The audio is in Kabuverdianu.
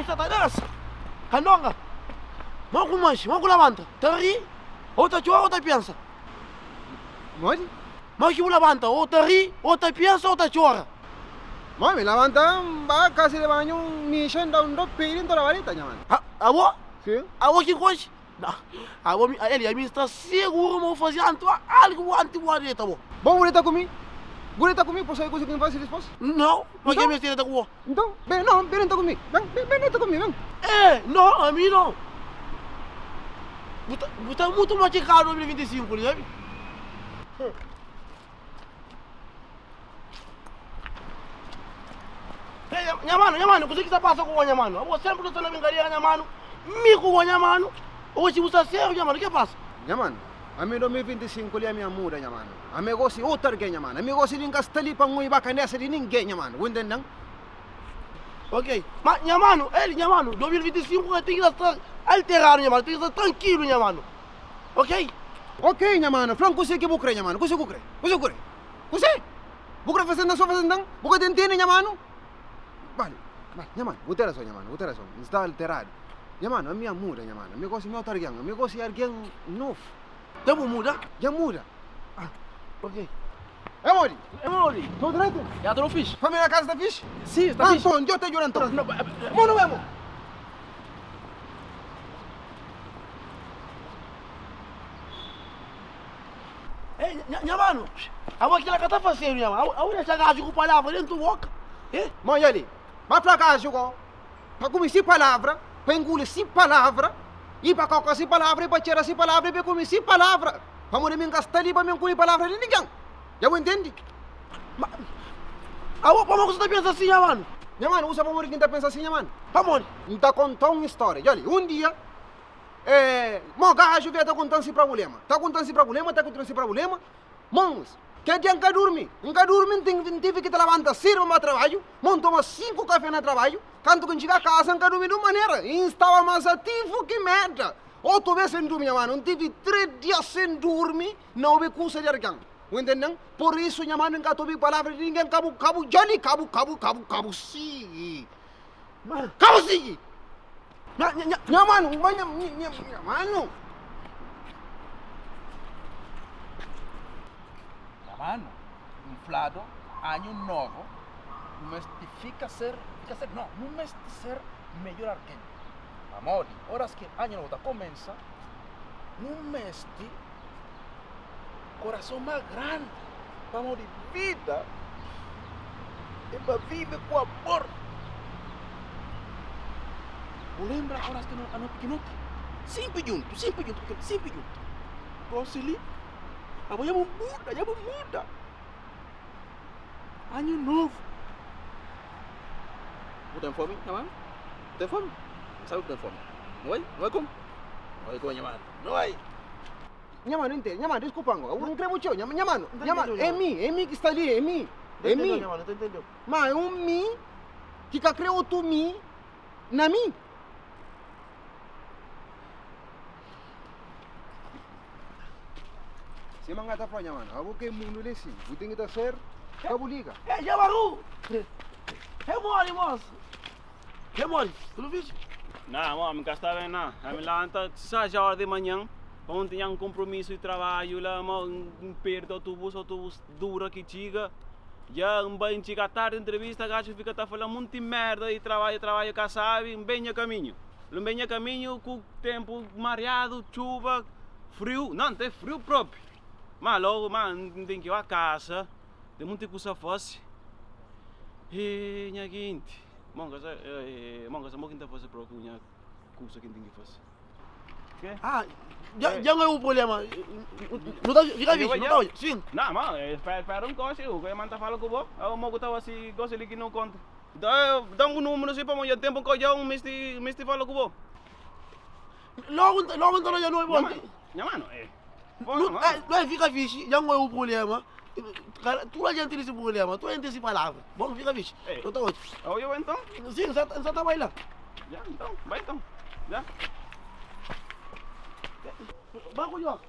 Satanás! Kandonga! Mo ku manxe, mo ku labanta, ta ri, ou ta txora ou ta pensa. Modi? Mo ki bu labanta, ou ta ri, ou ta pensa ou ta txora. Mo mi labanta, N ba kasa di banhu, N mixa, N da un do pedi, N ta laba dita, nha manu. Abo? Si. Abo ki konxe? Abo mi, eli, ami N sta seguru ma bu faze antu algu anti bu dita bo. Bo bu dita ku mi? Bu dita ku mi, bu sabe kuze ki N fase dispos? Nau, ma ke meste dita ku bo? Nton, ben, no, ben dita ku mi. Ben, ben, ben dita ku mi, ben. Eh, no, ami no. Bu ta, bu ta mutu matikadu 2025 li, sabe? Hey, nha mano, nha mano, kuze ki sta pasa ku bo, nha mano? Abo sempri ta sta na brinkadera, nha mano. Mi ku bo, nha mano. Oji bu sta sériu, nha mano, ke pasa? Nha mano, ami 2025 li ami a muda, nha mano. Ami gosi otu algen, nha mano. Ami gosi li N ka sta li pa N oiba kandesa di ningen, nha mano. Bu ntende-m? Ok. Ma, nha mano, el, nha mano, 2025 ka ten ki sta alteradu, nha mano. Ten ki sta trankilu, nha mano. Ok? Ok, nha mano. Fla-m kuzê ki bu krê, nha mano. Kuzê ku krê? Kuzê ku krê? Kuzê? Bu krê fazenda sô fazenda-m? Bu ka ta ntende, nha mano? Bale, bale, nha mano, bu ten razon, nha mano, bu ten razon. N sta alteradu. Nha mano, ami a muda, nha mano. Ami gosi mi otu algen. Ami gosi algen novu. Dja bu muda? Dja muda. Ah, ok. É modi? É modi? Tudo direito? Já tudo fixe. Família na casa está fixe? Sim, está fixe. Anton, Deus te ajuda então. Não, Mano mesmo. Ei, nha mano, abo aquela que tá fazendo, nha mano. Abo deixa gajo com palavra dentro da boca. Eh? Mãe ali, vai pra gajo go. Pa comer sem palavra, pa engolir sem palavra, e pa coca sem palavra, e pa tira sem palavra, e pa comer sem palavra. Pamodi mi N ka sta li pa mi N kume palavra di ningen. Dja bu intende? Ma, abo pamodi ku bu ta pensa asin, nha manu? Nha manu, bu sabe pamodi ki N ta pensa asin, nha manu? Pamodi? N ta konta-u un stória. Dja li, un dia, eh, mo gaju bia ta konta-m si prabulema. Ta konta-m si prabulema, ta konta-m si prabulema. Mons, kel dia N ka durmi. N ka durmi, N ten, N tive ki ta labanta sedu pa N ba trabadju. Mo N toma sinku kafe na trabadju. Kantu ki N txiga kasa, N ka durmi di un manera. I N staba mas ativu ki merda. Otu bes N durmi, nha manu, N tivi 3 dia sen durmi na obi kusa di argen. Bu ntenden? Pur isu, nha manu, N ka ta obi palavra di ningen. Ka bu, ka bu dja li, ka bu, ka bu, ka bu, ka bu sigi. Ka bu sigi! Nha, nha, nha. Nha manu, ma nha, nha, nha manu. Nha manu, N fladu añu novu, nu meste fika ser, fika ser, no, nu meste ser medjor argen. Pamodi óras ki añu novu ta kumensa, nu meste korason más grandi, pamodi vida é pa vive ku amor. Bu lenbra óras ki no pikinoti? Sénpri djuntu, sénpri djuntu, sénpri djuntu. Gósi li, abo dja bu muda, dja bu muda. Añu novu. Bu ten fómi, nha manu? Bu ten fómi? N sabe ku ten fómi. Nu bai? Nu bai kume? Nu bai kume, nha manu. Nu bai! Nha manu, N ntende. Nha manu, diskulpa ango. N kre bu txeu. Nha manu, nha manu, é mi, é mi ki sta li, é mi. É mi. Ma é un mi ki ka kre otu mi na mi. Sima N ka ta fla, nha manu, abo ke mundu li si, bu ten ki ta ser, ka bu liga. Ei, Jabaru! É moli, mos! É moli, tudu fixi? Nah, mo, ami ka sta ben nah. Ami lanta 6 ora di manhan, pa un tinha un kompromisu di trabadju la, mo, N perdi otubus, otubus dura ki txiga. Dja N bai N txiga tardi entrevista, gaju fika ta fala munti merda di trabadju, trabadju ka sabi, N ben nha kaminhu. N ben nha kaminhu ku tempu mariadu, txuba, friu, nan te friu propi. Ma logu, ma N ten ki ba kasa, ten munti kusa fasi. E nha ginti, mon ka sa, mon ka sa mo ki N ta fasi propi ku nha kusa ki N ten ki fasi. Ah, dja, dja n'ka un problema. Nu ta fika fixi, nu ta odja. Sin. Nan, ma, spera, spera un koxi, u ke man ta fala ku bo, mo ku ta fasi gosi li ki no konta. Da, da-m bu númeru si pamodi dja tempu N ka odja-u, N misti, misti fala ku bo. Logu, logu N ta odja noibu onti. Nha manu, e. Nu, eh, fika fixi, dja N oja bu prubléma. Tudu algen tene si prubléma, tudu algen ten si palavra. Bon, fika fixi, nu ta odja. Odja-u enton? Sin, N sa ta bai la. Dja, nton, bai nton, dja. Ba ku Dios.